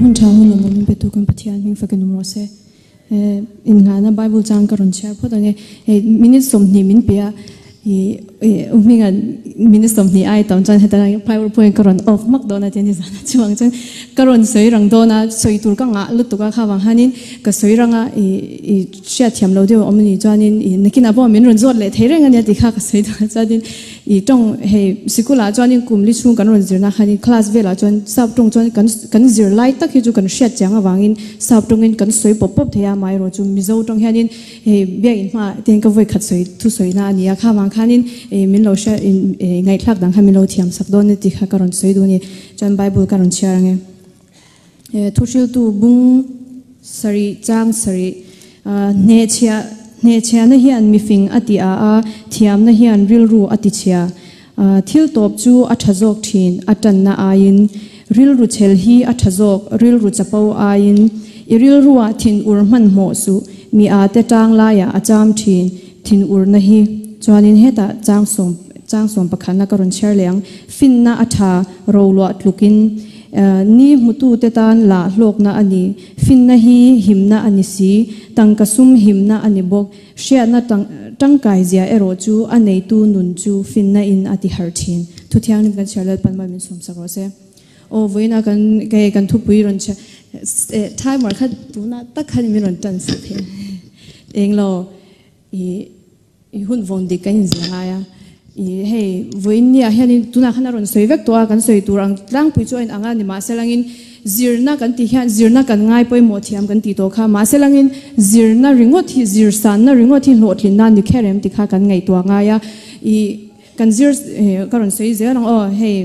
Hun tha hun lawmawm min petu kan Pathian hming fakin awm rawh se. Innghahna Bible chang ka rawn chhiar phawt ang e. Hei minute 20 min pe a, ih u hminga minute 20 ai tam chuan heta PowerPoint ka rawn off hmak dawn a tia nizan a chuang chuan ka rawn sawi rang dawn a, sawi tur ka ngah lutuk a kha vang hianin ka sawi rang a ih ih hriatthiam lo deuh a awm a nih chuanin ih nakinah pawh min rawn zawt leh thei reng a nia tih kha ka sawi dawn a chuanin ih tawng hei sikulah chuanin kum li chhung kan rawn zirna khanin class velah chuan sap tawng chuan kan kan zir lai tak hi chu kan hriat chiang avangin sap tawngin kan sawi pawp pawp thei a amaherawh chu Mizo tawng hianin hei biakinn hmaah te hian ka vawi khat sawi thu sawina a ni a kha vang khanin ih min lo hria ih ngaihthlak dang kha min lo thiam sak dawn a tih kha ka rawn sawi duh a ni chuan bible ka rawn chhiar ang e. Thuhriltu bung sarih chang sarih hnehchhiah hnehchhiahna hian mifing a ti a a, thiamna hian rilru a ti chhia. Thil tawp chu a tha zawk thin a tanna aiin. Rilru chhel hi a tha zawk rilru chapo aiin. I rilruah thin ur hmanhmawh suh mi a te tang laiah a cham thin thin urna hi. Chuanin hetah chang sawm chang sawm pakhatna ka rawn chhiar leh ang. Finna a tha roluah tlukin. Ni hmutute tan lah hlawkna a ni. Finna hi himna a ni si. Tangka sum himna a ni bawk. Hriatna tangkai zia erawh chu a neitu nun chu finna in a ti harh thin. Thu thianghlim kan chhiar Lalpan mai min sawmsak rawh se. Aw vawiina kan hei kan thupui rawn chhiar timer kha tunah tak khan min rawn tan sak thei englo i I hun vawn dik kan inzir ngai a, i hei vawiin nia hianin tunah khan a rawn sawi vek tawh a, kan sawi tur ang tlangpui chu a inang a, nimahselangin zirna kan tih hian zirna kan ngai pawimawh thiam kan tih tawh kha, mahselangin zirna ringawt hi zirsanna ringawt hi hlawhtlinna a ni kher em tih kha kan ngaihtuah ngai a, i kan zir ka rawn sawi zel ang aw hei.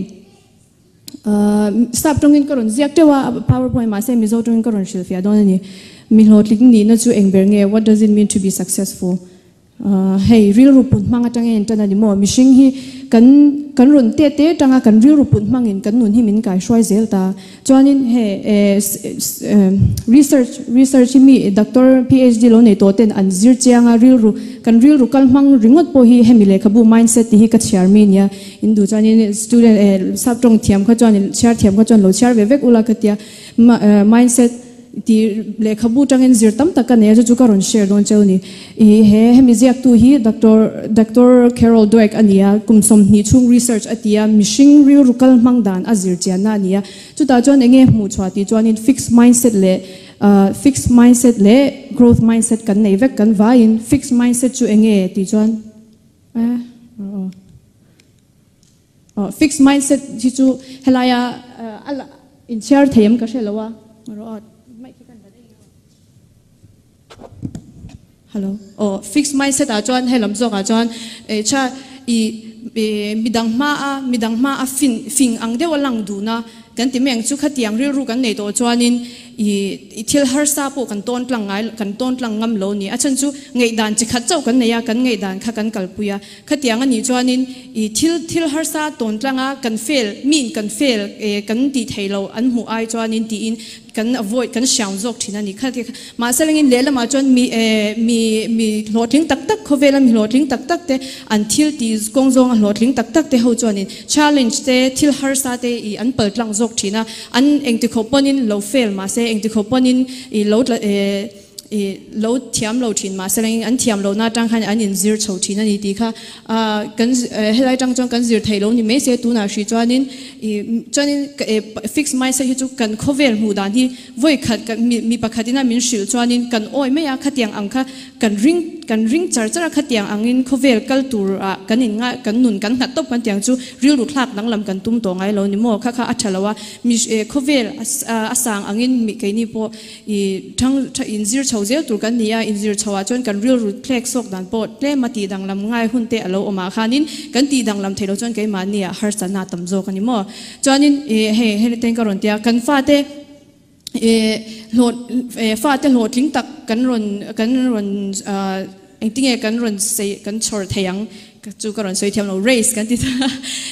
Sap tawngin ka rawn ziak teuh a, PowerPoint mahse Mizo tawngin ka rawn hrilhfiah dawn a ni. Mi hlawhtling nihna chu eng ber nge? What does it mean to be successful? Hei rilru put hmang atanga en tan a ni maw? Mihring hi kan kan rawn te te atanga kan rilru put hmangin kan nun hi min kaihruai zel ta. Chuanin hei research research hi mi doctor PhD lo nei tawh ten an zir chiang a, rilru kan rilru kal hmang ringawt pawh hi hemi lehkhabu mindset tih hi ka chhiar mi nia. In duh chuanin student eh sap tawng thiam kha chuan chhiar thiam kha chuan lo chhiar ve vek ula ka tia mindset tih lehkhabu tangin zir tam tak ka nei a chu chu ka rawn share dawn cheu ni. Ih he hemi ziaktu hi Doctor Doctor Carol Dweck a ni a, kum 20 chhung research a ti a, mihring rilru kal hmang dan a zir chianna a ni a. Chutah chuan eng nge hmuh chhuah tih chuanin fixed mindset leh fixed mindset leh growth mindset kan nei vek kan vaiin fixed mindset chu eng nge tih chuan eh aw. Fixed mindset hi chu helaia a la inchhiar thei em ka hre lo a. Hello. Aw fixed mindset ah chuan he lam zawkah chuan tha i midang hma a midang hma a fin fing ang deuh a lang duhna kan ti mai ang chu khatiang rilru kan nei tawh chuanin I thil harsa pawh kan tawn tlang ngai kan tawn tlang ngam lo ni. A chhan chu ngaihdan chi khat chauh kan nei a, kan ngaihdan kha kan kalpui a. Khatiang a nih chuanin i thil thil harsa tawn tlang a kan fail, miin kan fail e kan tih theih loh an hmuh ai chuanin tiin kan avoid kan hriam zawk thin a ni. Kha mahse langin lehlamah chuan mi e mi mi hlawhtling tak tak khawvela mi hlawhtling tak tak te an thil tih kawng zawnga hlawhtling tak tak te ho chuanin challenge te thil harsa te i an pal tlang zawk thin a. An engti khawp pawnin lo fail mahse engti khawp pawnin i lo tla i lo thiam lo thin mahse rengin an thiam lohna atang khan an inzir chho thin a ni tih kha kan helai atang chuan kan zir theih lo ni mai se tunah hrih chuanin i chuanin fixed mindset hi chu kan khawvel hmuh dan hi vawi khat kan mi mi pakhatin a min hrilh chuanin kan awi mai a khatiang ang kha kan ring kan ring char char a khatiang angin khawvel kal turah kan in ngai kan nun kan nghat tawp kan tiang chu rilru thlak danglam kan tum tawh ngai lo ni maw kha kha a tha lo a mi khawvel a sang angin mi keini pawh i thang tha in zir chho zel tur kan ni a in zir chho ah chuan kan rilru thlek sawk dan pawh tlem a tih danglam ngai hun te a lo awm ah khanin kan tih danglam theih loh chuan keimahni ah harsatna a tam zawk a ni maw chuanin i hei hei ten ka rawn ti a kan fate Fate hlawhtling tak kan rawn kan rawn engtinge kan rawn sei kan chhawr thei ang. Chu ka rawn sawi thiam lo, race kan ti ta a,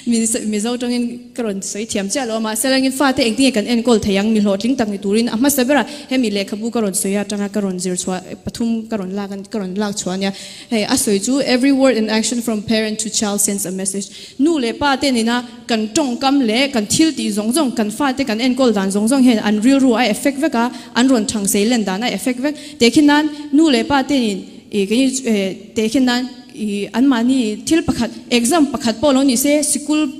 Mizo tawngin ka rawn sawi thiam chiah lo a, mahse langin fate engtin nge kan enkawl thei ang, mi hlawhtling tak ni turin a hmasa bera hemi lehkhabu ka rawn sawi atanga ka rawn zir chhuah pathum ka rawn lak ka rawn lak chhuah ania. Hei a sawi chu every word and action from parent to child sends a message. Nu leh pa te nena kan tawngkam leh kan thil tih zawng zawng, kan fate kan enkawl dan zawng zawng hian an rilru a effect vek a, an rawn thang sei len dan a effect vek. Tehkhin nan nu leh pa te nin tehkhin nan. I anmahni thil pakhat, exam pakhat pawh lo ni se, sikul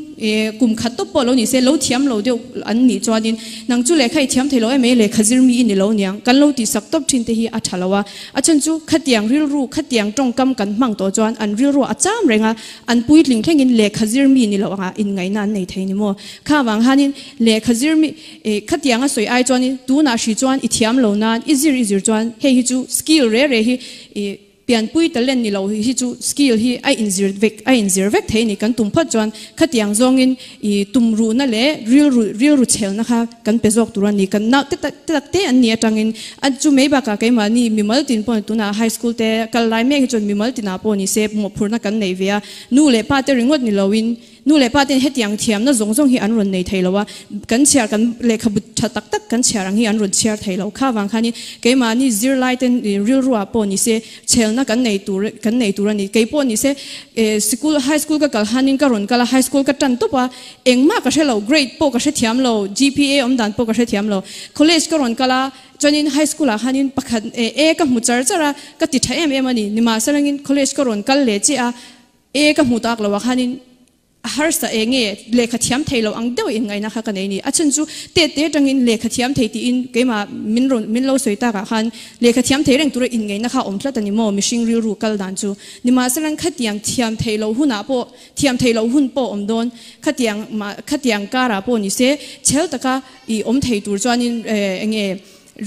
kum khat tawp pawh lo ni se, lo thiam lo deuh an nih chuanin nang chu lehkha i thiam thei lo em e, lehkha zir mi i ni lo niang, kan lo tihsak tawp thin te hi a tha lo a. A chhan chu khatiang rilru, khatiang tawngkam kan hmang tawh chuan an rilru a cham reng a, an puitling thlengin lehkha zir mi ni loh angah inngaihna an nei thei ni maw? Kha vang hanin lehkha zir mi, khatiang a sawi ai chuanin tunah hri chuan i thiam lo nan, i zir i zir chuan hei hi chu skill re re hi i Pianpui talent ni lo hi chu skill hi a inzir vek a inzir vek thei a ni. Kan tum phawt chuan khatiang zawngin i tumruhna leh rilru rilru chhelna kha kan pe zawk tur a ni. Kan nau te tak te tak te an nih atangin a chu mai bakah keimahni mimal tin pawh tunah high school te kal lai mek hi chuan mimal tinah pawh ni se mawhphurhna kan nei ve a. Nu leh pa te ringawt ni loin Nu leh pa ten hetiang thiamna zawng zawng hi an rawn nei thei lo a, kan chhiar kan lehkhabu tha tak tak kan chhiar ang hi an rawn chhiar thei lo. Kha vang khanin keimahni zirlai ten rilruah pawh ni se chhelna kan nei tur kan nei tur a ni. Kei pawh ni se sikul high school ka kal hanin ka rawn kal a, high school ka tan tawp a, engmah ka hre lo, grade pawh ka hrethiam lo, GPA awm dan pawh ka hrethiam lo. College ka rawn kal a, chuanin high school ah khanin pakhat A ka hmu char char a, ka ti tha em em a ni. Nimahsela college ka rawn kal leh chiah a, E ka hmu tak lo ah khanin a harsa e nge lehkha thiam thei lo ang deuh in ngaihna kha ka nei ni. A chhan chu te te atangin lehkha thiam thei tiin keimah min rawn min lo sawi tak ah khan lehkha thiam thei reng tura in ngaihna kha awm tlat a ni maw mihring rilru kal dan chu. Nimahsela khatiang thiam thei lo hunah pawh thiam thei lo hun pawh awm dawn khatiang mah khatiang karah pawh ni se chhel taka i awm thei tur chuanin enge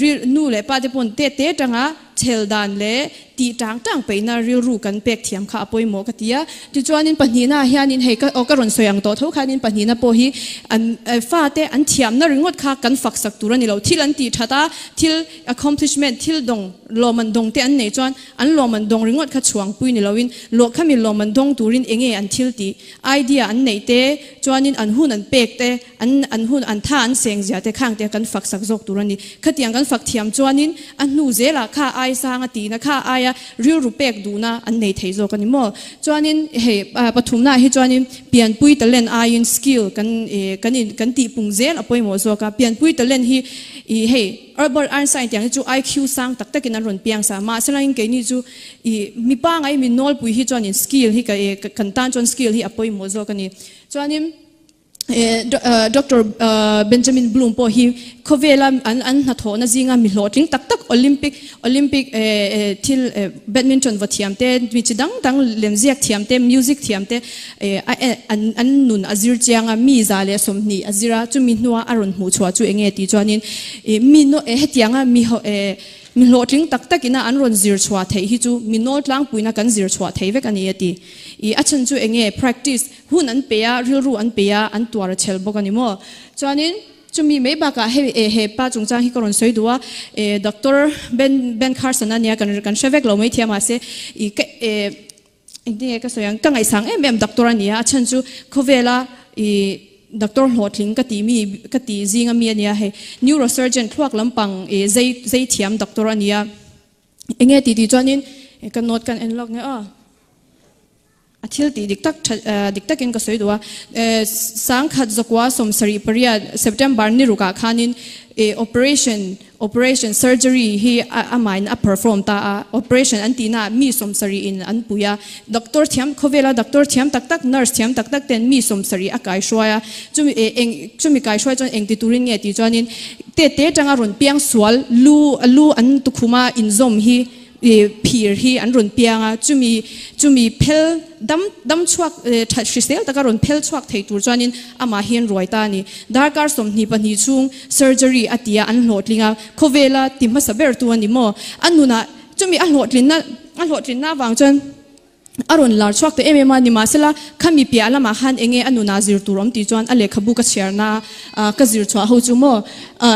Ril, nu leh pa te pawn te te atanga chhel dan leh tih tang tang peihna rilru kan pek thiam kha a pawimawh ka ti a. Tichuanin pahnihna ah hianin hei ka aw ka rawn sawi ang tawh tho khanin pahnihna pawh hi an fate an thiamna ringawt kha kan fak sak tur a ni lo. Thil an tih that a, thil accomplishment, thil dawng, lawmman dawng te an neih chuan an lawmman dawng ringawt kha chhuangpui ni loin lawhkhami lawmman dawng turin enge an thil tih, idea an neih te, chuanin an hun an pek te, An an hun an tha an seng zia te khang te kan fak sak zawk tur a ni. Khatiang kan fak thiam chuanin a hnu zelah kha ai sang a tihna kha aia rilru pek duhna an nei thei zawk a ni maw. Chuanin hei pathumnaah hi chuanin pianpui talent aiin skill kan kan in kan tihpung zel a pawimawh zawk a. Pianpui talent hi ih hei Albert Einstein tiang hi chu IQ sang tak takin an rawn piang sa. Mahse langin keini chu ih mipa ngai min nawlpui hi chuanin skill hi kan tan chuan skill hi a pawimawh zawk a ni. Chuanin. Doctor Benjamin Bloom pawh hi khawvela an an hnathawhna zinga mi hlawhtling tak tak Olympic Olympic thil badminton va thiam te mi chi dang dang lemziak thiam te music thiam te an an nun a zir chiang a mi 120 a zir a chumi hnua a rawn hmuh chhuah chu enge tih chuanin mi hetianga mi mi hlawhtling tak takina an rawn zir chhuah theih hi chu mi nawl tlangpuina kan zir chhuah thei vek a ni a ti. I a chhan chu enge practice Hun an pe a, rilru an pe a, an tuar a chhel bawk a ni maw? Chuanin chumi mai bakah hei eh he pa chungchang hi ka rawn sawi duh a, eh Doctor Ben Ben Carson a nia kan kan hre vek lo mai thiam mahse i ka eh engtin nge ka sawi ang ka ngaihsang em em doctor a nia a chhan chu khawvela i doctor hlawhtling ka tih mi ka tih zinga mi a nia hei neurosurgeon thluak lampang eh zai zai thiam doctor a nia enge tih tih chuanin ka note kan en lawk nge aw. A thil tih dik tak tha dik takin ka sawi duh a, 1978 September ni rukah khanin operation operation surgery hi amahin a perform ta a, operation an tihnaah mi 70 in an pui a, doctor thiam khawvela doctor thiam tak tak nurse thiam tak tak ten mi 70 a kaihruai a, chumi eng chumi kaihruai chuan engti turin nge tih chuanin te te atanga rawn piang sual lu lu an tukhuma inzawm hi Phir hi an rawn piang a, chumi chumi phel dam dam chhuak that hrisel taka rawn phel chhuak thei tur chuanin amah hian ruai ta a ni. Darkar 22 chhung surgery a ti a, an hlawhtling a, khawvela ti hmasa ber tu a ni maw? A nunah chumi a hlawhtlinna a hlawhtlinna avang chuan. A rawn lar chhuak ta em em a, nimahsela khami piah lamah khan enge a nunah zir tur awm tih chuan a lehkhabu ka chhiarna ka zir chhuah ho chu maw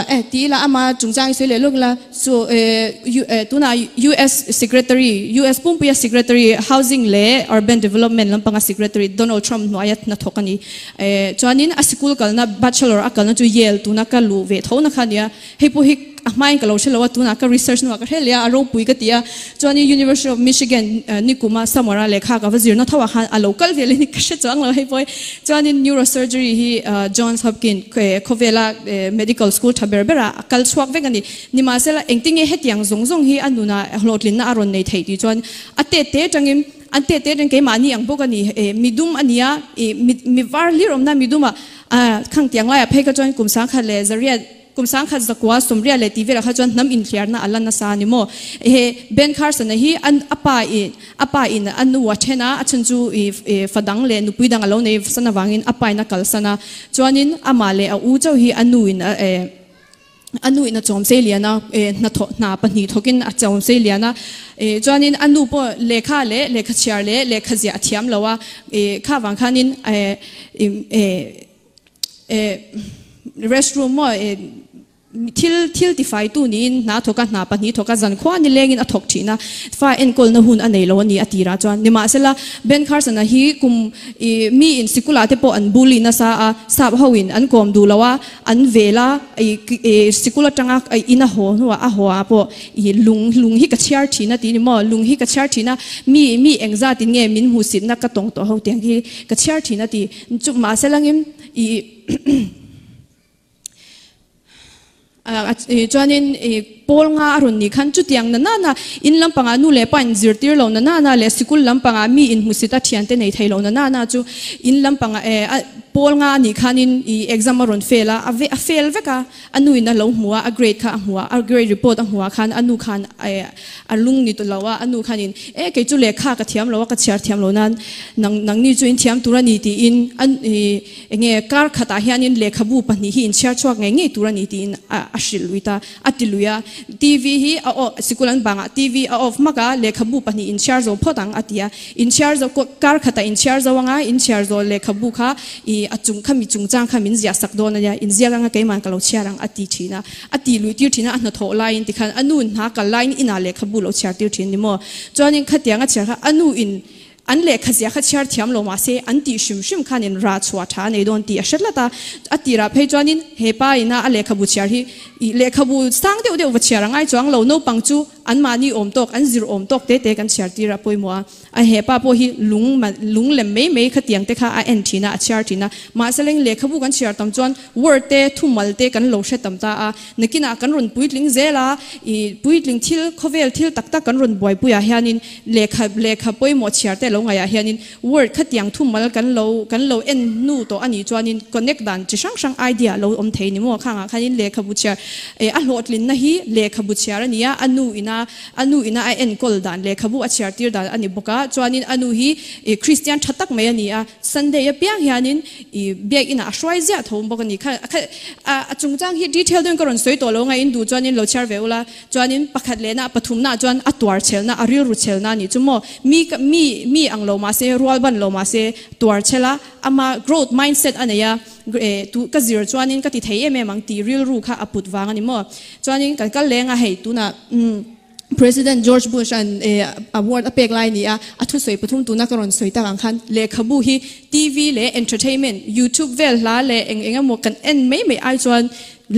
eh ti ila ama chungchang i sawi leh lawk ila chu eh tunah US Secretary US pumpuia Secretary Housing leh Urban Development lampanga Secretary Donald Trump hnuaia hnathawk a ni eh chuanin a sikul kalna Bachelor a kalna chu Yale tuna ka luh ve tho na kha a nia. Hei pawh hi a hmain ka lo hre lo a, tunah ka research hnuah ka hre leh a, a ropui ka ti a. Chuanin University of Michigan nikuma summer a lehkha ka va zirna tho ah khan a lo kal ve leh ni ka hre chuang lo hei pawh hi. Chuanin neurosurgery hi Johns Hopkins khawvela medical school tha ber berah a kal chhuak vek a ni. Nimahsela engtinge hetiang zawng zawng hi a nunah hlawhtlinna a rawn nei theih tih chuan a tet te atangin an tet te atangin keimahni ang bawk a ni. Midum a nia, mi var hlir awmna midum ah khangtiang laiah phei kha chuan kum sangkhat leh zariat Kum sangkhat zakua sawmriat leh tih velah kha chuan hnam inthliarna a la nasa a ni maw? He Ben Carson-a hi an a pa in a pa in a nu a then a, a chhan chu ih fa dang leh nupui dang a lo nei san avangin a pa in a kalsan a, chuanin amah leh a u chauh hi a nu in a eh a nu in a chawm sei lian a, eh hnathawh hna pahnih thawkin a chawm sei lian a, eh chuanin a nu pawh lehkha leh lehkha chhiar leh lehkha ziah a thiam lo a, eh kha vang khanin eh eh eh restroom maw eh thil thil tifai tu niin hna thawk a hna pahnih thawk a zan khua ni lengin a thawk thin a fa enkawlna hun a nei lo a ni a tirah chuan nimahsela Ben Carson-a hi kum ih mi in sikul ah te pawh an bully nasa a sap ho in an kawm duh lo a an vel a ih ih sikul atanga in a haw hnuah a haw ah pawh ih lung lung hi ka chhiar thin a tih ni maw lung hi ka chhiar thin a mi mi engzat in nge min hmuhsitna ka tawng tawh ho tiang hi ka chhiar thin a ti Chu mahse langin i chuanin i pawl nga a rawn nih khan chutiang na nana in lampangah nu leh pa in zirtir lo na nana leh sikul lampangah mi in hmusit a thiante nei thei lo na nana chu in lampangah pawl nga a nih khanin i exam a rawn fail a a fail vek a. A nu in a lo hmu a, a grade kha a hmu a, a grade report a hmu ah khan a nu khan a lung ni tawh lo a, a nu khan in e kei chu lehkha ka thiam lo a, ka chhiar thiam lo nan nang nangni chu in thiam tur a ni tiin a enge kar khatah hianin lehkhabu pahnih hi in chhiar chhuak ngei ngei tur a ni tiin a a hrilh lui ta, a ti lui a. TV hi a off sikul an bangah TV a off hmak a, lehkhabu pahnih in chhiar zo phawt ang a ti a, in chhiar zo kar khatah in chhiar zo anga in chhiar zo lehkhabu kha I a chung kha mi chungchang kha min ziah sak dawn a nia, inziak anga keiman ka lo chhiar ang a ti thin a, a ti luih tir thin a, a hnathawh laiin tikhan a nu in hna kal laiin inah lehkhabu lo chhiar tir thin ni maw? Chuanin khatiang a chhiar kha a nu in an lehkha ziah kha chhiar thiam lo mahse an tih hrim hrim khanin rah chhuah tha a nei dawn tih a hre tlat a, a tirah phei chuanin he pa ina a lehkhabu chhiar hi i lehkhabu sang deuh deuh va chhiar a ngai chuang lo, naupang chu anmahni awm tawk an zir awm tawk te te kan chhiar tir a pawimawh a. A hepa pawh hi lung lung lem mai mai khatiang te kha a en thin a, a chhiar thin a. Mahse leng lehkhabu kan chhiar tam chuan word te, thumal te kan lo hre tam ta a. Nakinah kan rawn puitling zel a, ih puitling thil, khawvel thil tak tak kan rawn buaipuiah hianin lehkha lehkha pawimawh chhiar te lo ngaihah hianin word khatiang thumal kan lo kan lo en hnu tawh a nih chuanin connect dan chi hrang hrang idea a lo awm thei ni maw? Khangah khanin lehkhabu chhiar eh a hlawhtlinna hi lehkhabu chhiar a ni a, a nu ina A nu ina a enkawl dan lehkhabu a chhiar tir dan a ni bawk a, chuanin a nu hi ih Kristian tha tak mai a ni a, Sunday apiang hianin ih biakinn ah a hruai ziah tho bawk a ni. Kha kha a a chungchang hi detail deuhin ka rawn sawi tawh lo anga in duh chuanin lo chhiar ve ula, chuanin pakhat lehna pathumna ah chuan a tuar chhelna a rilru chhelna a nih chu maw, mi ka mi mi ang lo mahse rual ban lo mahse tuar chhel a, ama growth mindset a nei a, tu ka zir chuanin ka ti thei em em ang tih rilru kha a put vang a ni maw. Chuanin kan kal leng a hei tunah President George Bush an award a pek lai a ni a, a thusawi pathum tuna ka rawn sawi tak ang khan lehkhabu hi TV leh entertainment, YouTube vel hla leh eng eng emaw kan en mai mai ai chuan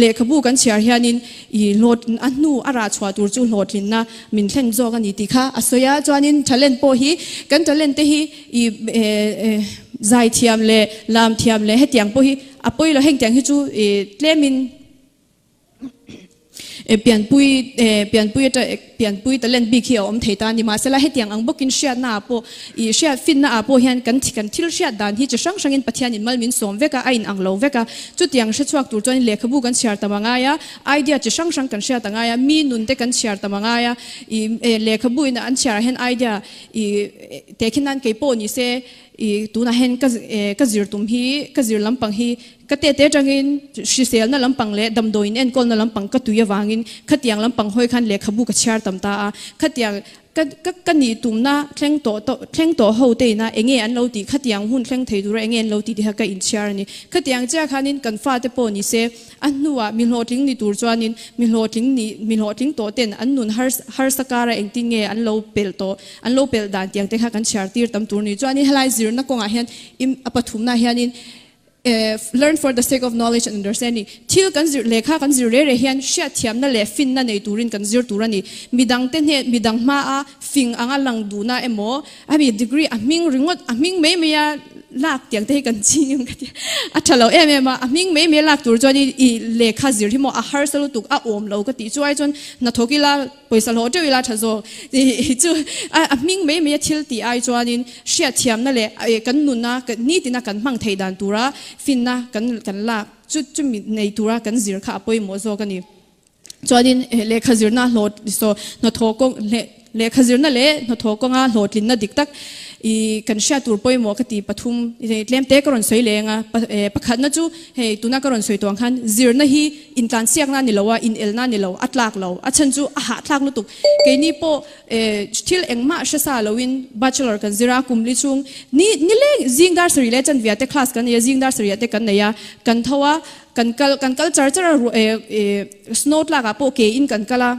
lehkhabu kan chhiar hianin i hlawt a hnu a rah chhuah tur chu hlawhtlinna min thlen zawk a ni tih kha a sawi a. Chuanin talent pawh hi kan talent te hi i zaithiam leh lamthiam leh hetiang pawh hi a pawi lo, hengtiang hi chu i tlemin Pianpui pianpui ata pianpui talent bik hi a awm thei ta a ni. Mahsela hetiang ang bawkin hriatna ah pawh ih hriat finna ah pawh hian kan kan thil hriat dan hi chi hrang hrangin Pathianin mal min sawm vek a, a inang lo vek a. Chutiang hre chhuak tur chuan lehkhabu kan chhiar tam a ngai a, idea chi hrang hrang kan hriat a ngai a, mi nun te kan chhiar tam a ngai a, ih lehkhabu in an chhiar ah hian idea ih tehkhin nan kei pawh ni se ih tunah hian ka ka zir tum hi ka zir lampang hi Ka tete atangin hriselna lampang leh damdawiin enkawlna lampang ka tui avangin khatiang lampang hawi khan lehkhabu ka chhiar tam ta a. Khatiang Ka ka ka nih tumna thleng tawh tawh thleng tawh ho te ina enge an lo tih khatiang hun thleng thei tura enge an lo tih tih kha ka inchhiar a ni. Khatiang chiah khanin kan fate pawh ni se a hnuah mi hlawhtling ni tur chuanin mi hlawhtling nih mi hlawhtling tawh ten an nun har harsa kara engtin nge an lo pelh tawh an lo pelh dan tiang te kha kan chhiar tir tam tur ni. Chuanin helai zirna kawngah hian im a pathumna hianin Learn for the sake of knowledge and understanding, Thil kan zir lehkha kan zir reh reh hian hriatthiamna leh finna nei turin kan zir tur a ni. Midangte hnen, midang hmaa fing anga lang duhna emaw, hemi degree a hming ringawt, a hming mai maia lak tiang te hi kan ching em ka ti a tha lo em em a, a hming mai mai lak tur chuan i lehkha zir hi maw a harsa lutuk a awm lo ka tih chuai chuan hnathawk ila Pawisa hlawh teuh ila tha zawk tih chu a hming mai mai a thil tih ai chuanin hriatthiamna leh kan nuna nitina kan hmang theih dan tura finna kan kan lak chu chumi nei tura kan zir kha a pawimawh zawk a ni. Chuanin lehkha zirna hlawh saw hnathawh kawng lehkha zirna leh hnathawh kawnga hlawhtlinna dik tak i kan hriat tur pawimawh ka ti pathum tlem te ka rawn sawi leh ang a pakhatna chu hei tuna ka rawn sawi tawh ang khan zirna hi Intlansiakna a ni lo a, inelna a ni lo, a tlak lo. A chhan chu a hahthlak lutuk. Keini pawh thil engmah hre sa loin bachelor kan zir a, kum li chhung ni ni leng zing dar sarih leh chanvia te class kan nei a, zing dar sarih ah te kan nei a, kan tho a, kan kal kan kal char char a, snow tlak ah pawh ke in kan kal a.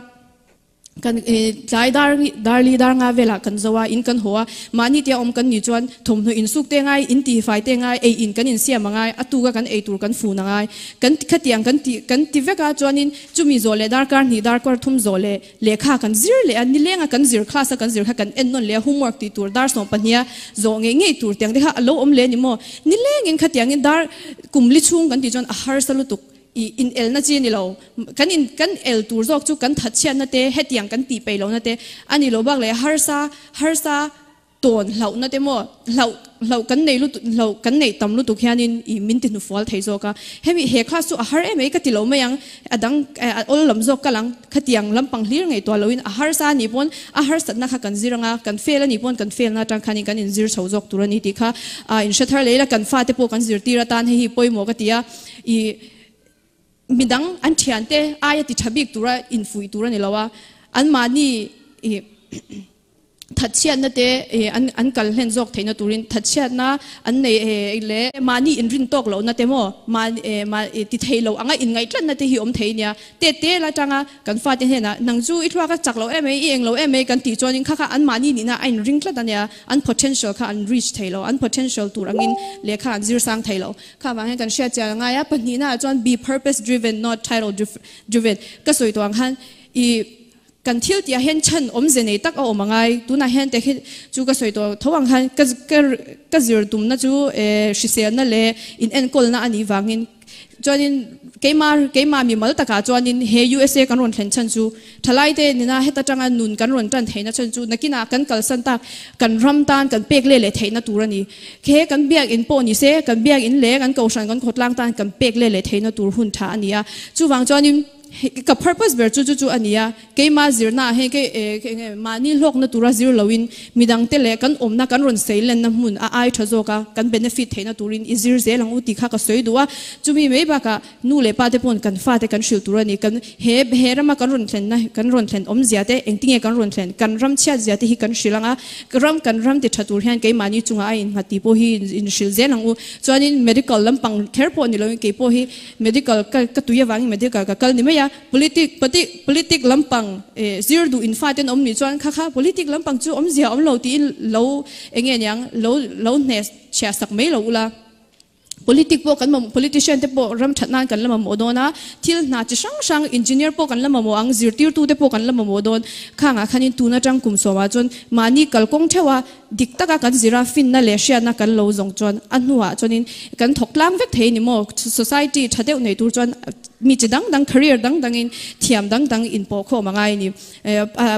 Kan tlai dar dar li dar nga velah kan zo a, in kan haw a, mahni tia awm kan nih chuan thawmhnaw insuk te ngai, in tihfai te ngai, ei in kan insiam a ngai, a tuka kan ei tur kan fun a ngai. Kan khatiang kan ti kan ti vek a, chuanin chumi zawh leh darkar hnih darkar thum zawh leh lehkha kan zir leh a, nilenga kan zir class a kan zir kha kan en nawn leh a, homework tih tur dar 12 a zawh ngei ngei tur tiang te kha a lo awm leh a ni maw? Nilengin khatiangin dar kum li chhung kan tih chuan a harsa lutuk. I inelna chi a ni lo. Kan in kan el tur zawk chu kan thatchhiatna te, hetiang kan tih peih lohna te a ni lo bak leh harsa harsa tawn hlauhna te maw hlauh hlauh kan nei lutuk hlauh kan neih tam lutuk hianin i min ti hnufual thei zawk a. Hemi he class chu a har em mai ka ti lo mai ang, a dang a awl lam zawk kal ang, khatiang lampang hlir ngaihtuah loin a harsa a nih pawn a harsatna kha kan zir anga, kan fail a nih pawn kan fail na atang khanin kan inzir chho zawk tur a ni tih kha a inhre thar leh ila kan fate pawh kan zirtir atan hei hi pawimawh ka ti a. I midang an thiante aia ti tha bik tura infuih tur a ni lo a, anmahni i thatchhiatna te an an kal hlen zawk theihna turin thatchhiatna an nei leh mahni inrin tawk lohna te maw mah ti thei lo anga inngaih tlatna te hi awm thei nia. Te te la tanga kan fate hnenah nang chu i thluak a chak lo em mai, i eng lo em mai kan tih chuanin kha kha anmahni nihna a inring tlat a nia, an potential kha an reach thei lo, an potential tur angin lehkha an zir sang thei lo. Kha vang hian kan hriat chian a ngai a, pahnihna ah chuan be purpose driven not title driven ka sawi tawh ang khan i kan thil tih ah hian chhan awmze nei tak a awm a ngai, tunah hian te khi chu ka sawi tawh tho ang khan ka ka zir tumna chu hriselna leh in enkawlna a nih vangin chuanin keimah keimah mimal takah chuanin he USA kan rawn thlen chhan chu Thalaite nena heta tanga nun kan rawn tan theihna chhan chu nakinah kan kalsan tak kan ram tan kan pek leh leh theihna tur a ni. He kan biakinn pawh ni se, kan biakinn leh kan kohhran kan khawtlang tan kan pek leh leh theihna tur hun tha a ni a. Chuvang chuanin ka purpose ber chu chu chu a ni a, keimah zirna ah hian kei mahni hlawkna tura zir loin midangte leh kan awmna kan rawn seilenna hmun a ai tha zawk a, kan benefit theihna turin i zir zel ang u tih kha ka sawi duh a. Chumi mai bakah Nu leh pa te pawn kan fate kan hrilh tur a ni. Kan he he rama kan rawn thlenna kan rawn thlen awmzia te engtinge kan rawn thlen kan ram chhiatzia te hi kan hrilh ang a, ram kan ram ti tha tur hian keimahni chungah a innghat tih pawh hi in hrilh zel ang u. Chuanin medical lampang kher pawh ni loin kei pawh hi medical ka ka tui avangin medical ka kal ni mai a, politic politic lampang zir duh in fate an awm nih chuan kha kha politic lampang chu awmzia awm lo tiin lo enge niang lo lo hne chhiah sak mai lo ula. Politic pawh kan mamawh, politician te pawh ram that nan kan la mamawh dawn a, thil hna chi hrang hrang, engineer pawh kan la mamawh ang, zirtirtu te pawh kan la mamawh dawn. Khangah khanin tun atang kum sawmah chuan mahni kalkawng theuh a, dik taka kan zira finna leh hriatna kan lo zawng chuan a hnuah chuanin kan thawk tlang vek thei ni maw? Society tha deuh nei tur chuan mi chi dang dang, career dang dangin thiam dang dang inpawh khawm a ngai a ni.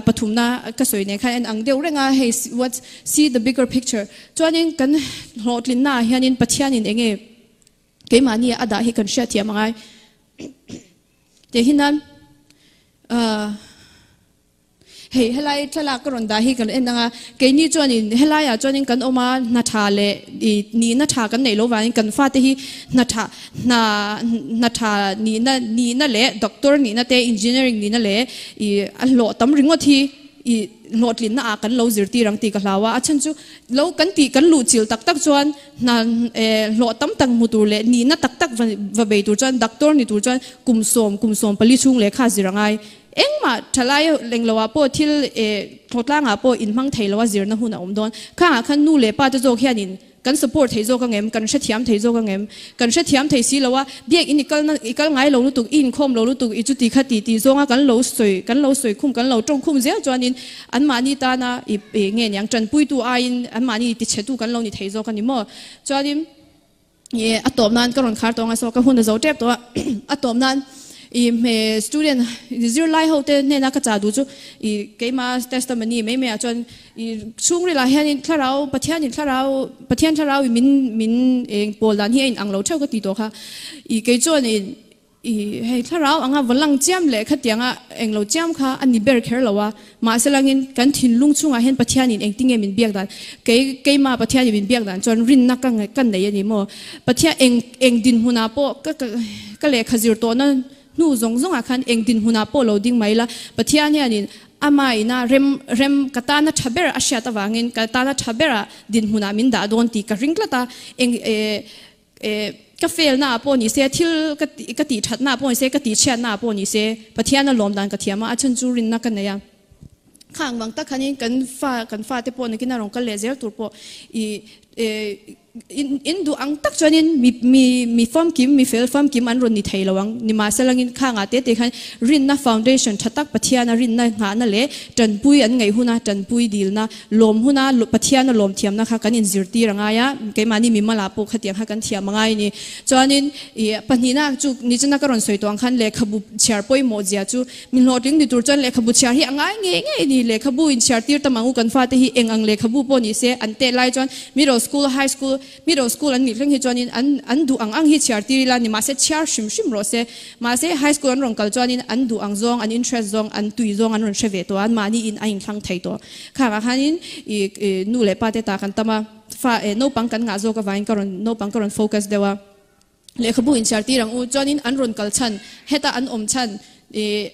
Pathumna ka sawi nen khan en ang deuh reng a, hei what's see the bigger picture. Chuanin kan hlawhtlinnaah hianin Pathianin eng nge keimahni a dah hi kan hriatthiam a ngai. Tih hian hei helai thlalak ka rawn dah hi kan en ang a, keini chuanin helaiah chuanin kan awm a, hna tha leh nihna tha kan neih loh vangin kan fate hi hna tha hna hna tha nihna nihna leh doctor nihna te engineering nihna leh ih a hlawh tam ringawt hi. i hlawhtlinna ah kan lo zirtir ang tih ka hlau a, a chhan chu lo kan tih kan luh chilh tak tak chuan hna hlawh tam tak hmu tur leh nihna tak tak va bei tur chuan doctor ni tur chuan kum sawm kum sawm pali chhung lehkha zir a ngai. Engmah thalai lenglo ah pawh thil thawtlang ah pawh inhmang thei lo a zirna hun a awm dawn. Khangah khan nu leh pa te zawk hianin Kan support thei zawk ang em? Kan hrethiam thei zawk ang em? Kan hrethiam thei si lo a, biak in i kal na, i kal ngai lo lutuk, i inkhawm lo lutuk, i chuti kha ti tih zawnga kan lo sawi, kan lo sawi khum, kan lo tawng khum zel chuanin anmahni tana i nge niang tanpuitu aiin anmahni tichhetu kan lo ni thei zawk a ni maw? Chuanin i a tawp nan ka rawn khar tawng a, saw ka hun a zo tep tawh a, a tawp nan i hme student zirlai ho te hnena ka chah duh chu i keima testimony mai mai ah chuan I chhungrilah hianin thlarau, Pathianin thlarau, Pathian thlarau i min min eng pawl dan hi a inang lo theuh ka ti tawh kha. I kei chuan i i hei thlarau anga va lang chiam leh khatianga eng lo chiam kha a ni ber kher lo a. Mahse langin kan thinlung chungah hian Pathianin engtinge min biak dan, kei keimah Pathianin min biak dan chuan rinna ka ka nei a ni maw. Pathian eng eng dinhmunah pawh ka ka lehkha zir tawhna Hnu zawng zawngah khan eng dinhmunah pawh lo ding mai la, Pathian hianin ama ina rem rem ka tana tha ber a hriat avangin ka tana tha bera dinhmunah min dah dawn tih ka ring tlat a, eng e e ka felna ah pawh ni se, thil ka ka tih thatna ah pawh ni se, ka tih chhiatna ah pawh ni se, Pathian a lawm dan ka thiam a, a chhan chu rinna ka nei a. Khang vang tak khanin kan fa kan fate pawh nakin a rawn kal leh zel tur pawh i e In in duh ang tak chuanin mi mi mi famkim, mi fel famkim an rawn ni thei lo ang. Nimahselangin khangah te te khan rinna foundation tha tak Pathiana rinna nghahna leh tanpui an ngaih huna tanpui dilna, lawm huna Pathiana lawm thiamna kha kan inzirtir a ngai a, keimahni mimalah pawh khatiang kha kan thiam a ngai a ni. Chuanin i pahnihna chu nichina ka rawn sawi tawh ang khan lehkhabu chhiar pawimawh zia chu Mi hlawhtling ni tur chuan lehkhabu chhiar hi a ngai ngei ngei a ni. Lehkhabu in chhiar tir tam ang u kan fate hi eng ang lehkhabu pawh ni se an teh lai chuan middle school, high school, middle school an nih thleng hi chuanin an an duh ang ang hi chhiar tir ila ni mahse chhiar hrim hrim rawh se. Mahse high school an rawn kal chuanin an duh ang zawng, an interest zawng, an tui zawng an rawn hre ve tawh a, an mahni in a inthlang thei tawh. Khangah khanin i nu leh pa te ta kan tam a, fa naupang kan ngah zawk avangin ka rawn naupang ka rawn focus deuh a. Lehkhabu inchhiar tir ang u. Chuanin an rawn kal chhan, heta an awm chhan ih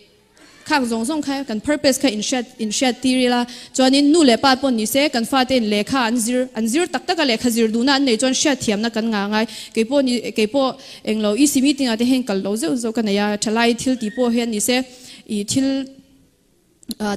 khang zawng zawng kha kan purpose kha inhriat inhriat tir ila. Chuanin nu leh pa pawh ni se kan fate in lehkha an zir an zir tak tak a lehkha zir duhna an neih chuan hriat thiamna kan ngah ngai. Kei pawh ni kei pawh englo EC meeting ah te hian kal lo zeuh zeuh ka nei a, thalai thil tih pawh hian ni se ih thil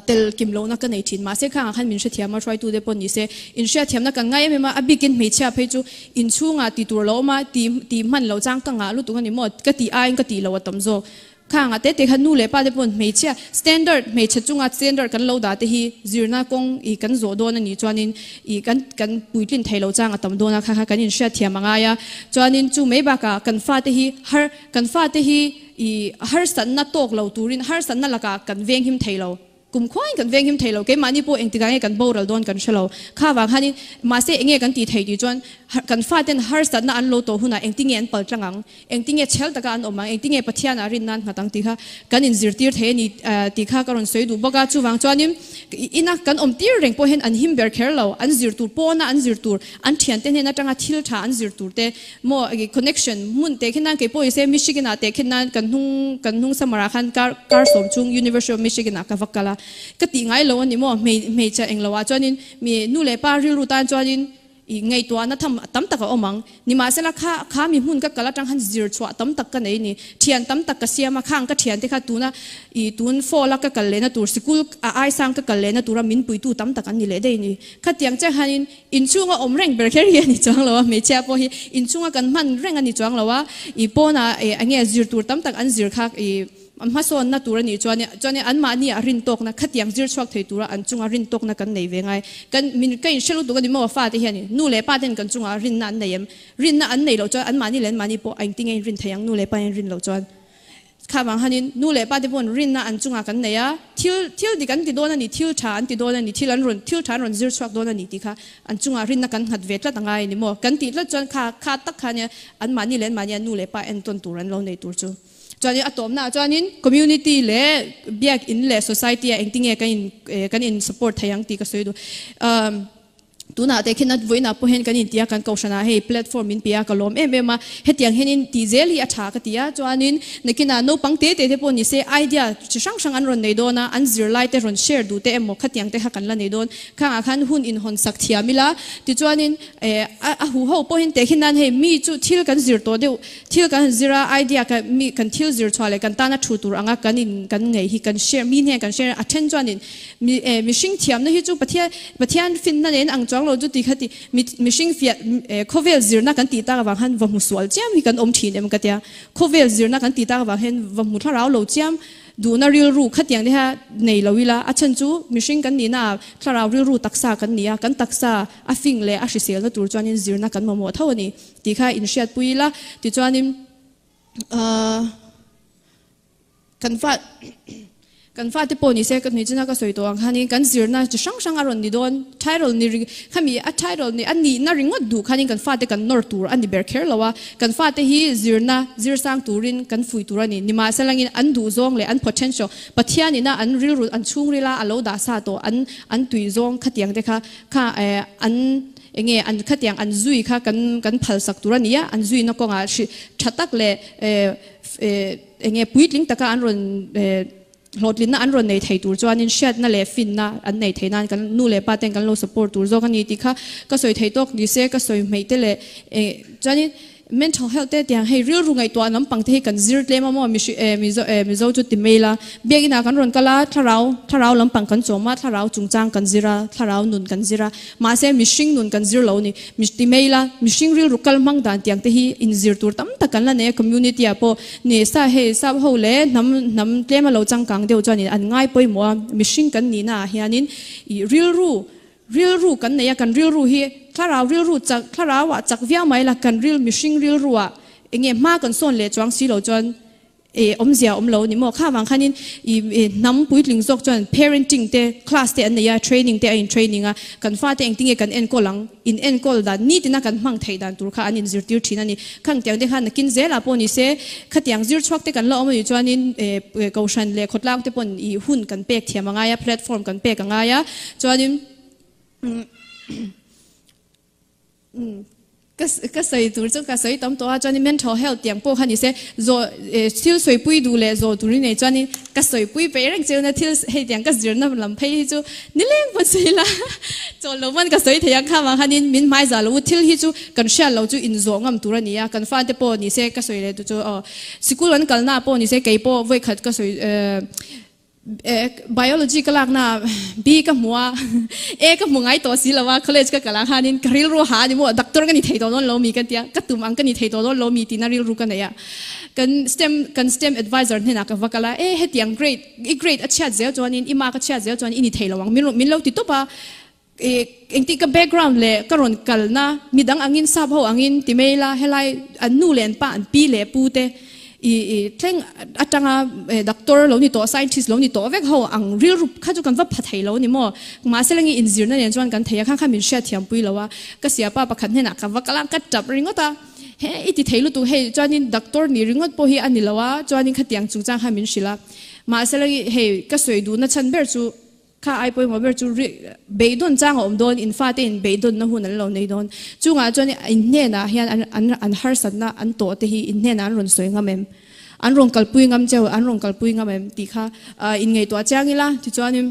tel kim lohna ka nei thin. Mahse khangah khan min hrethiam a, hruaitute pawh ni se inhriatthiamna kan ngai em em a, a bikin hmeichhia phei chu inchhungah ti tur lo awm a, ti tih hman loh chang ka ngah lutuk a ni maw, ka tih aiin ka tih loh a tam zawk. Khangah te te khan nu leh pa te paw'n hmeichhia standard hmeichhe chunga standard kan lo dah te hi zirna kawng ih kan zawh dawn a nih chuanin ih kan kan puitlin theih loh chang a tam dawn a, kha kha kan inhriatthiam a ngai a. Chuanin chu mai bakah kan fate hi har kan fate hi I harsatna tawk lo turin harsatna lakah kan venghim thei lo. Kum khuain kan venghim thei lo. Keimahni pawh engtikah nge kan boral dawn kan hre lo. Kha vang khanin mahse enge kan tih theih tih chuan kan faten harsatna an lo tawh hunah engtinge an pal tlang ang, engtinge chhel taka an awm ang, engtinge Pathianah rin nan nghat ang tih kha kan inzirtir thei a ni tih kha ka rawn sawi duh bawk a. Chuvang chuanin ina kan awm tir reng pawh hian an him ber kher lo. An zir tur pawna an zir tur, an thiante hnen atanga thil tha an zir tur te Maw connection hmun teh khin nan kei pawh i se Michigan ah teh khin nan kan hnung kan hnung summer ah khan kar kar sawm chung University of Michigan ah ka va kal a ka tih ngai lo a ni maw hmei hmeichhe eng lo ah chuanin mi nu leh pa rilru tan chuanin i ngaihtuahna tham tam tak a awm ang nimahsela kha kha mi hmun ka kal atang khan zir chhuah tam tak ka nei a ni thian tam tak ka siam a khang ka thian te kha tuna i tun fall a ka kal lehna tur sikul a aisang ka kal lehna tura min puitu tam tak an ni leh daih a ni khatiang chiah khanin Inchhunga awm reng ber kher hi a ni chuang lo a, hmeichhia pawh hi inchhunga kan hman reng a ni chuang lo a, i pawnah eng nge zir tur tam tak an zir kha i hmasawnna tur a nih chuan chuan anmahni ah rin tawkna khatiang zir chhuak thei tura an chunga rin tawkna kan nei ve ngai. Kan min ka inhre lutuk a ni maw fate hian nu leh pa ten kan chungah rinna an nei em? Rinna an nei loh chuan anmahni leh anmahni pawh a engtinge in rin thei ang nu leh pa in rin loh chuan. Kha vang hanin nu leh pa te paw'n rinna an chungah kan nei a, thil thil dik an ti dawn a ni, thil tha an ti dawn a ni, thil an rawn thil tha an rawn zir chhuak dawn a ni tih kha an chungah rinna kan nghat ve tlat a ngai a ni maw? Kan tih tlat chuan kha kha tak kha nia anmahni leh anmahnia nu leh pa entawn tur an lo nei tur chu. Chuanin a tawpnaah chuanin community leh biak in leh society ah engtinge kan in kan in support thei ang tih ka sawi duh. Tunah te khian a vawiinah pawh hian kan inti a, kan kohhranah hei platform min pe a, ka lawm em em a. Hetiang hianin tih zel hi a tha ka ti a, chuanin nakinah naupang te te te pawh ni se idea chi hrang hrang an rawn nei dawn a, an zirlai te rawn share duh te emaw khatiang te kha kan la nei dawn. Khangah khan hun inhawn sak thiam ila, tichuanin eh a huho pawhin tehkhin nan hei mi chu thil kan zir tawh deuh, thil kan han zir a, idea kan mi kan thil zir chhuah leh kan tana thu tur anga kan in kan ngei hi kan share mi hnen kan share a, a then chuanin Mi eh mihring thiamna hi chu Pathian Pathian finna nen ang chuang lo chu ti kha ti mi mihring fiah eh khawvel zirna kan tih tak avang khan va hmu sual chiam hi kan awm thin em ka tia. Khawvel zirna kan tih tak avang hian va hmu thlarau lo chiam duhna rilru khatiang te kha nei lo ila a chhan chu mihring kan nihna ah thlarau rilru taksa kan ni a, kan taksa a fing leh a hriselna tur chuanin zirna kan mamawh tho a ni tih kha inhriatpui ila tichuanin ahh Kan fa kan fate pawh ni se ka hnuichina ka sawi tawh ang khanin kan zirna chi hrang hrang a rawn ni dawn. Thairawl ni ri khami a thairawl ni a nihna ringawt duh khanin kan fate kan nawr tur a ni ber kher lo a. Kan fate hi zirna zir sang turin kan fuih tur a ni. Nimahselangin an duh zawng leh an potential Pathian ina an rilru an chhungrila a lo dah sa tawh an an tui zawng khatiang te kha kha eh an enge an khatiang an zui kha kan kan phalsak tur a ni a. An zuina kawngah hri tha tak leh eh eh Enge puitling taka an rawn hlawhtlinna an rawn nei thei tur chuanin hriatna leh finna an nei thei nan kan nu leh pa ten kan lo support tur zawk a ni tih kha ka sawi thei tawk ni se ka sawi hmeih te leh chuanin mental health te tiang hei rilru ngaihtuah lampang te hi kan zir tlem a maw mizo mizo chu ti mai la biakinn ah kan rawn kal a thlarau thlarau lampang kan chawm a thlarau chungchang kan zir a thlarau nun kan zir a mahse mihring nun kan zir lo a ni. Mi ti mai ila, mihring rilru kal hmang dan tiang te hi inzir tur tam tak kan la nei a, community ah pawh ni sa hei sap ho leh hnam hnam tlem a lo changkang deuh chuanin an ngai pawimawh a, mihring kan nihna ah hianin ih rilru rilru kan nei a, kan rilru hi thlarau rilru chak thlarau ah chak viau mai ila kan ril mihring rilru ah enge hma kan sawn leh chuang si lo chuan E awmzia awm lo ni maw? Kha vang khanin i hnam puitling zawk chuan parenting te class te an nei a, training te a in training a, kan fate engtinge kan enkawl ang, in enkawl dan nitina kan hmang theih dan tur kha an inzirtir thin a ni. Khang tiang te khan nakin zelah pawh ni se, khatiang zir chhuak te kan la awm a nih chuanin kohhran leh khawtlang te pawn i hun kan pek thiam a ngai a, platform kan pek a ngai a, chuanin Ka ka sawi tur chu ka sawi tam tawh a, chuanin mental health tiang pawh kha ni se, zawh thil sawipui duh leh zawh tur i nei chuanin ka sawipui peih reng che una thil hei tiang ka zirna lam phei hi chu nileng pawh sawi la chawl lo pawn ka sawi thei ang kha vang khanin min hmai zah lo u, thil hi chu kan hriat lo chu inzawh ngam tur a ni a, kan fate pawh ni se ka sawi leh tu chu aw sikul an kalna pawh ni se kei pawh vawikhat ka sawi Biology ka lakna B ka hmu a, A ka hmu ngai tawh si lo a, college ka kal ah khanin ka rilru ha a ni maw, doctor ka ni thei tawh dawn lo mi ka tia, ka tum ang ka ni thei tawh dawn lo mi tina rilru ka nei a. Kan STEM kan STEM advisor hnenah ka va kal a, e hetiang grade i grade a chhiat zel chuanin i mark a chhiat zel chuan i ni thei lo ang min lo ti tawp a, engtih ka background leh ka rawn kalna midang angin sap ho angin ti mai ila helai an nu leh an pa an pi leh pu te i i thleng atanga doctor lo ni tawh scientist lo ni tawh vek ho ang rilru kha chu kan va pha thei lo ni maw mahse lengi inzirna nen chuan kan thei a kha kha min hriatthiam pui lo a ka siapa pakhat hnenah ka va kal a ka tap ringawt a he i ti thei lutuk hei chuanin doctor ni ringawt pawh hi a ni lo a chuanin khatiang chungchang kha min hrilh a mahse lengi hei ka sawi duhna chhan ber chu Kha ai pawimawh ber chu beidawn chang a awm dawn, in fate in beidawnna hun an lo nei dawn. Chungah chuan in hnenah hian an an harsatna an tawh te hi in hnenah an rawn sawi ngam em? An rawn kalpui ngam cheu, an rawn kalpui ngam em tih kha in ngaihtuah chiang ila. Tichuanin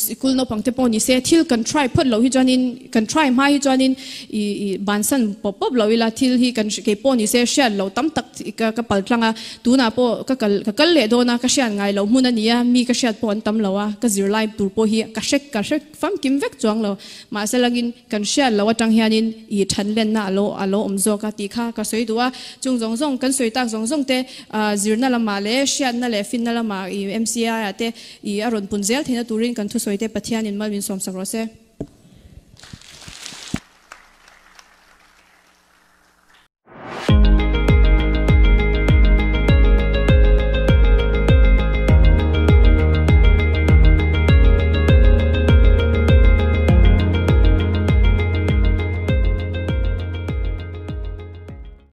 sikul naupang te pawh ni se thil kan try phawt loh hi chuanin kan try hma hi chuanin i i bansan pawp pawp loh ila thil hi kan kei pawh ni se hriat loh tam tak ka ka pal tlang a. Tunah pawh ka kal ka kal leh dawn a, ka hriat ngai loh hmun a ni a, mi ka hriat pawh an tam lo a, ka zirlai tur pawh hi ka hre ka hre famkim vek chuang lo. Mahse langin kan hriat loh atang hianin i thanlenna a lo a lo awm zawk a tih kha ka sawi duh a. Chung zawng zawng kan sawi tak zawng zawng te zirna lamah leh hriatna leh finna lamah i MCI ah te i a rawn pun zel theihna turin kan thusawi te Pathianin mal min sawmsak rawh se.